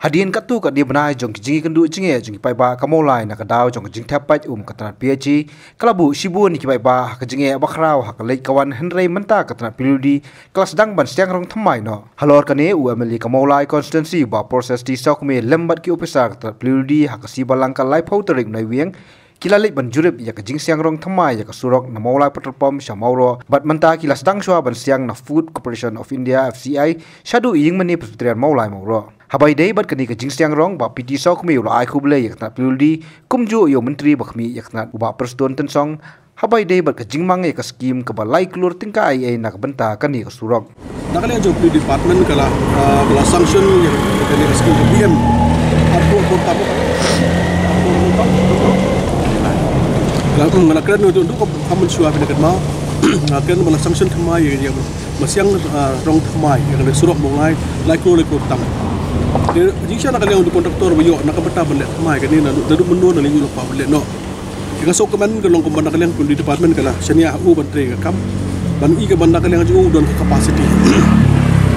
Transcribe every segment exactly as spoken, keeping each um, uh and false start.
Hadien katto katne bnai jong ki jingïakynduh jingeh jong ki paidbah ka Mawlai na ka daw jong ka jingthep pait um ka tnat P H E, ka la buh shibun ïa ki paidbah ha ka jingeh bakhraw ha ka leit ka wan, hynrei mynta ka tnat P W D ka la sdang ban siang rong thymmai noh. Halor kane, u M L A ka Mawlai constituency Bah Precious T Sawkmie lem bad ki ophisar ka tnat P W D ha ka sngi Balang ka laiphew tarik Naiwieng, ki la leit ban jurip ïa ka jingsiang rong thymmai ïa ka surok na Mawlai Petrol Pump sha Mawroh, bad mynta ki la sdang shuwa ban siang na Food Corporation of India, F C I, shaduh ïingmane Presbyterian Mawlai Mawroh. Haba ïadei bad kane ka jingsiang rong, Bah P T Sawkmie u la ai khublei ïa ka tnat P W D, kumjuh ïa u Myntri ba khmih ïa ka tnat, u Bah Prestone Tynsong, haba ïadei bad ka jingmang ïa ka skim kaba lai klur tyngka eiei na ka bynta kane ka surok. Na ka liang jong P W D department ka la, ah, ka la sanction ïa kane ka skim ka P M. Arphew, arphew tam. Ka la, hmm, ka la kren noh tu, tu ka, ka mynshuwa phi la kynmaw. Ka la kren ba la sanction thymmai ïa, ïa, ba siang, ah, rong thymmai ïa kane surok Mawlai, lai klur, lai klur tam. Te jingshisha na ka liang jong u kontraktor ba ïoh na ka bynta ban leh thymmai kane, naduh, naduh mynno na liang u la kwah ban leh noh. Ïa ka sngewkmen ka long kumba na ka liang P W D department ka la shaniah ha u ban trei ïa ka kam. Ban i ka ba na ka liang jong u don ka capacity.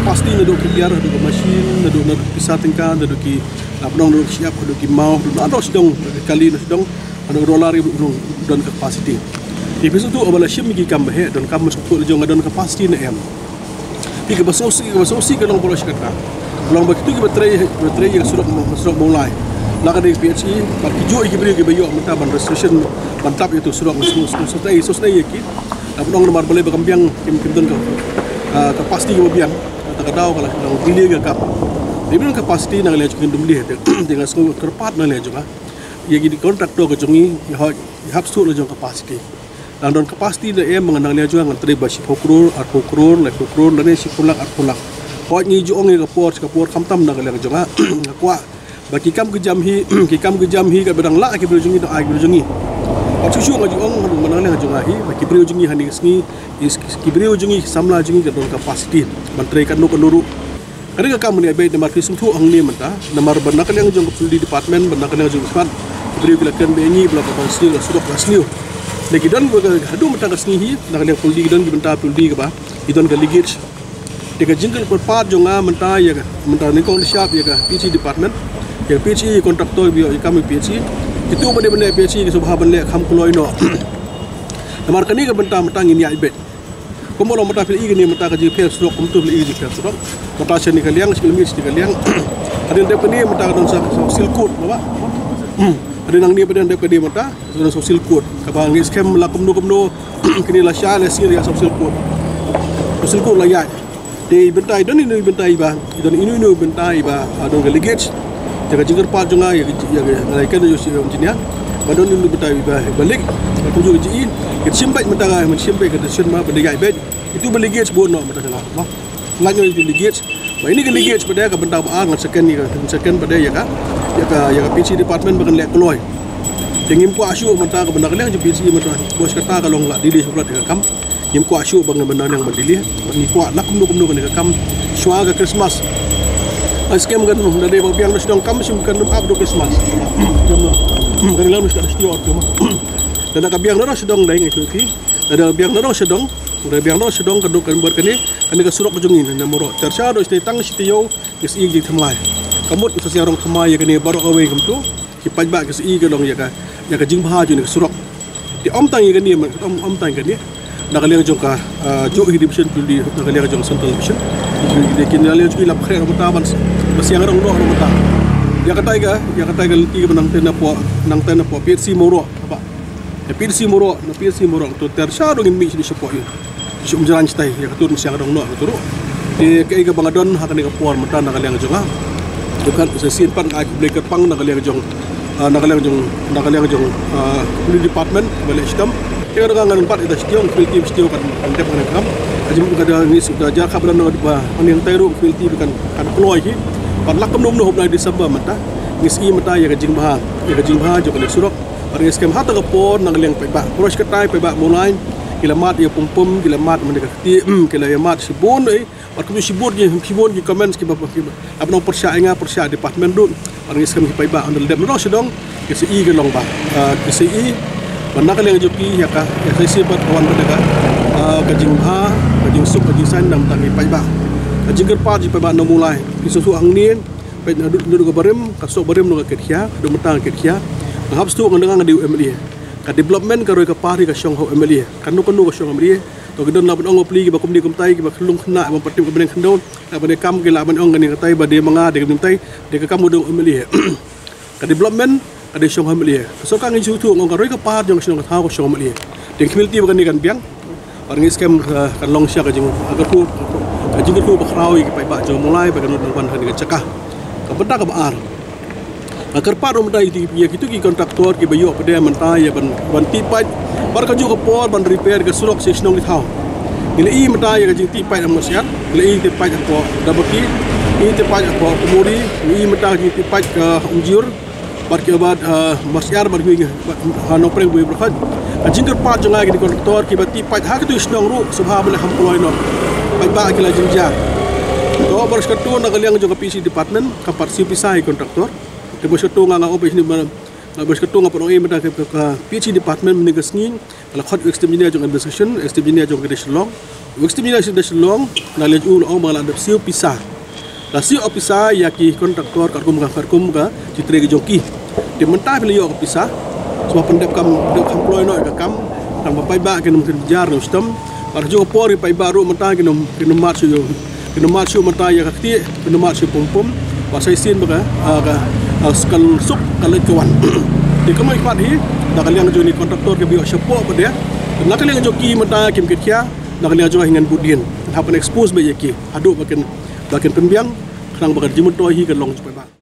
Capacity naduh ki gear, naduh ka machine, naduh, naduh ki pisa tyngka, naduh ki, ah, pynlong, naduh ki shyiap, naduh ki maw, naduh, naduh sdong, naduh ki kali, naduh sdong, naduh dollar, naduh, don ka capacity. Te phi sngewthuh ba la shim ïa ki kam ba heh, don kam, sngewthuh la jong nga don capacity ne em. Phi, kaba sngewsih, kaba sngewsih ka long baroh shi katta. Ka long ba kito kiba trei, kiba trei ïa surok, surok Mawlai, la ka dei P H E, bad ki juh ïa ki briew kiba ïoh mynta ban registration ban tap ïa uto u surok, sngewsih, sngewsih ïa ki. Namar balei? Ba kam biang, kim, kim don ka, ah, capacity kaba biang. Kata ka daw ka la, ka la delay ka kam. Dei ban don capacity na ka liang jong ki, kin ym delay. Te nga sngew kyrpad na ka liang jong nga, ïa ki contractor ka jong ngi, ïa hap, ïa hap sngewthuh la jong capacity. Tang don capacity ne em, nga na ka liang jong nga ngan trei ba shiphew klur, arphew klur, laiphew klur, lane shiphew lak, arphew lak. Hooid, ngi ju ong ïa ka por sha ka por, khamtam na ka liang jong nga, nga kwah ba ki kam ki jam hi, ki kam ki jam hi, kaba dang lah ki briew jong ngi, dang ai ki briew jong ngi. Bad shuh shuh nga ju ong, nga na ka liang jong nga hi, ba ki briew jong ngi hangne ka sngi, ki, ki briew jong ngi, ki samla jong ngi ka don capacity ban trei kano kano ruh. Ka dei ka kam ban ïaid beit, namar phi sngewthuh hangne mynta, namar ba na ka liang jong ka P W D department, ba na ka liang jong ka smat, ki briew ki la kren ba ïa ngi ba la, ba la sniew, la surok la sniew. Te ki don ba ka, haduh mynta ka sngi hi, na ka liang P W D ki don ki bynta P W D kaba, ki don ka leakage. Te ka jingkyrpad jong nga mynta ïa ka, mynta nyngkong nyngshap ïa ka P H E department, ïa ka P H E, ïa ka contractor ba ïoh ïa ka kam ïa ka P H E. Kito ba dei ban leh P H E ki sngewbha ban leh kham kloi noh. Namar kane ka bynta mynta ngin ïaid beit. Kumba long mynta phi la i kane mynta ka jingpher surok, kumto phi la i ka jingpher surok. Mynta shane ka liang, shane ka liang. Hadien dep kane mynta ka don sa, sa seal coat, namar ba hadien nangne ba dang dep kane mynta ka don sa seal coat. Kaba ngi skhem la kumno kumno, kane la shai la sir ïa sa seal coat. Sa seal coat la ïaid. Te i bynta i don ino i bynta iba, i don ino ino i bynta iba, ah, don ka leakage. Te ka jingkyrpad jong nga ïa ka, ïa ka, nga la ïakren ïa u engineer. Ba don ino i bynta iba, ba leak. Kumjuh ka jingïaid, ka shim beit mynta ka, shim beit ka decision ba, ba da ïaid beit. Ito ba leakage bun noh mynta ka la. Ba lait noh ito leakage. Ba ine ka leakage ba dei ka bynta ba, ah, ngan second ïa ka, ngan second ba dei ïa ka, ïa ka, ïa ka P H E department ba kan leh kloi. Te ngim kwah shuh mynta ka bynta ka liang jong P H E mynta. Bos kata ka long la delay shuh ïa ka kam. Ngim kwah shuh ba ngan bynta liang ban delay. Ngi kwah la kumno kumno kane ka kam shuwa ka Christmas. Ai skhem kan da dei ba biang da sdang kam shim kan ap da Christmas. Kan lam shka da sdang ap. Da ka biang da sdang dei ngi shuh ki. Da biang da sdang. Da biang da sdang ka dok kan bar kane. Kane ka surok jong ngi na Mawroh. Ter sha da sdang tang shi taïew ngi sa i jingthymmai. Ka mut ngi sa siang rong thymmai ïa kane baroh kawei kumto. Ki paidbah ki sa i ka long ïa ka, ïa ka jingbha jong ka surok. Te ym tang ïa kane, ym, ym tang ïa kane. Na ka liang jong ka, ah, juh hi division P W D, na ka liang jong central division. Ki, ki, ki, na ka liang jong ki la khreh rong mynta ban, ban siang rong noh rong mynta. Ïa katai ka, ïa katai ka lynti kaba nangtei napoh, nangtei napoh P H C Mawroh, haba. Ïa P H C Mawroh, na P H C Mawroh to ter sha rong ngin mih shane shapoh ïa. Shu ym jrang shatai, ïa kato ngi siang rong noh kato ruh. Te kaei kaba nga don ha kane ka por mynta na ka liang jong nga. Te kan sa shisien pat nga ai khublei kyrpang na ka liang jong, ah, na ka liang jong, na ka liang jong, ah, police department ba leh shitom. Te ka dang ngan bat ïa ta shuh, community shuh kan, kan dep kan kam. Ka jingmut ka dang ngi shu da jar khap ba don ba ngi nang tai ruh community kan, kan kloi hi. Ban lak kumno kumno hop lai December mynta. Ngi sa i mynta ïa ka jingbha, ïa ka jingbha jong kane ka surok. Bad ngi skhem ha ta ka por na ka liang paidbah. Por shi katta paidbah Mawlai ki la mad ïa pum pum, ki la mad mynta ka kti, ki la ïa mad shibun ei. Bad kumjuh shibun ki, shibun ki comments kiba, kiba, ap nong pyrshah ïa nga, pyrshah department ruh. Bad ngi skhem ki paidbah, ynda la dep na dong sha dong ki sa i ka long ba, ah, ki sa i ba na ka liang jong ki ïa ka, ïa ka shisien pat ka wan ba da ka, ah, ka jingbha, ka jingsuk, ka jingsaiñ na ka bynta ki paidbah. Ka jingkyrpad jong ki paidbah na Mawlai, ki sngewthuh hangne. Na dut dut ka barim, ka sok barim no ka kit khia, dut mynta ka kit khia. Nga hap sdang nga dang nga dei u M L A. Ka development ka roi ka par hi ka shong ha u M L A. Kano kano ka shong ha u M L A. To ki don la ban ong pli ki ba kum dei kum tai ki ba khlung khna ban patip ka bneng khyndew. La ban kam ki la ban ong kani ka tai ba dei ma nga dei ka bneng tai dei ka kam u dong u M L A. Ka development ka dei shong ha u M L A. Ka sorkar ngi shu thu ong ka roi ka par jong ka shong ka thaw ka shong ha u M L A. Dei khmil ti ba kani kan biang. Ba ngi skhem ka kan long sha ka jing ka thu ka jing ka thu ba khraw ïa ki paidbah jong Mawlai ba kan lut nang ban ha kani ka jaka. Ka bynta ka ba ar. Nga kyrpad ruh mynta ïa ki, ïa kitu ki kontraktor ki ba ïoh pdem mynta ïa ban, ban tih paip. Bad ka juh ka por ban repair ka surok sha shnong ki thaw. Ngi la ïohi mynta ïa ka jingtih paip ha Marsiar. Ngi la ïohi tih paip hapoh Dabaki. Ngi ïohi tih paip hapoh Pumuri. Ngi ïohi mynta ka jingtih paip ka Umjur. Bad ki bad, eh, Marsiar bad ngi, bad, ha Nongpreng Bui Brakhat. Ka jingkyrpad jong nga ïa ki kontraktor ki ba tih paip ha kitu ki shnong ruh sngewbha ban leh kham kloi noh. Paidbah ki la jynjar. To bad sha katu na ka liang jong ka P H E department ka pat siew pisa ïa ki kontraktor. Te bad sha katu nga nga ong ba shini ba, nga bad sha katu nga pat ong ïa mynta ka, ka, ka P H E department mynta ka sngi ka la khot u executive engineer jong administration, executive engineer jong ka dei Shillong. U executive engineer jong ka dei Shillong na leit u la ong ba la dep siew pisa. La siew pisa ïa ki kontraktor katkum ka, katkum ka jingtrei ka jong ki. Te mynta phi la ïoh ka pisa. Sngewbha pyndep kam, dep kham kloi noh ïa ka kam. Tang ba paidbah kin ym kin jar noh stem. Bad ka juh ka por ïa paidbah ruh mynta kin ym, kin ym mad shuh ïa, kin ym mad shuh mynta ïa ka ktieh, kin ym mad shuh pum pum. Ba sa shisien ba ka, ah, ka, ah, ka suk ka leit ka wan. Te kumno i khmat hi na ka liang jong ki kontraktor ki ba ïoh shapoh pat de. Na ka liang jong ki mynta kim kit khia, na ka liang jong ngan bud dien. Hap ban expose beit ïa ki haduh ba kin, ba kin pynbiang. Khnang ba ka jingmyntoi hi kan long jubab.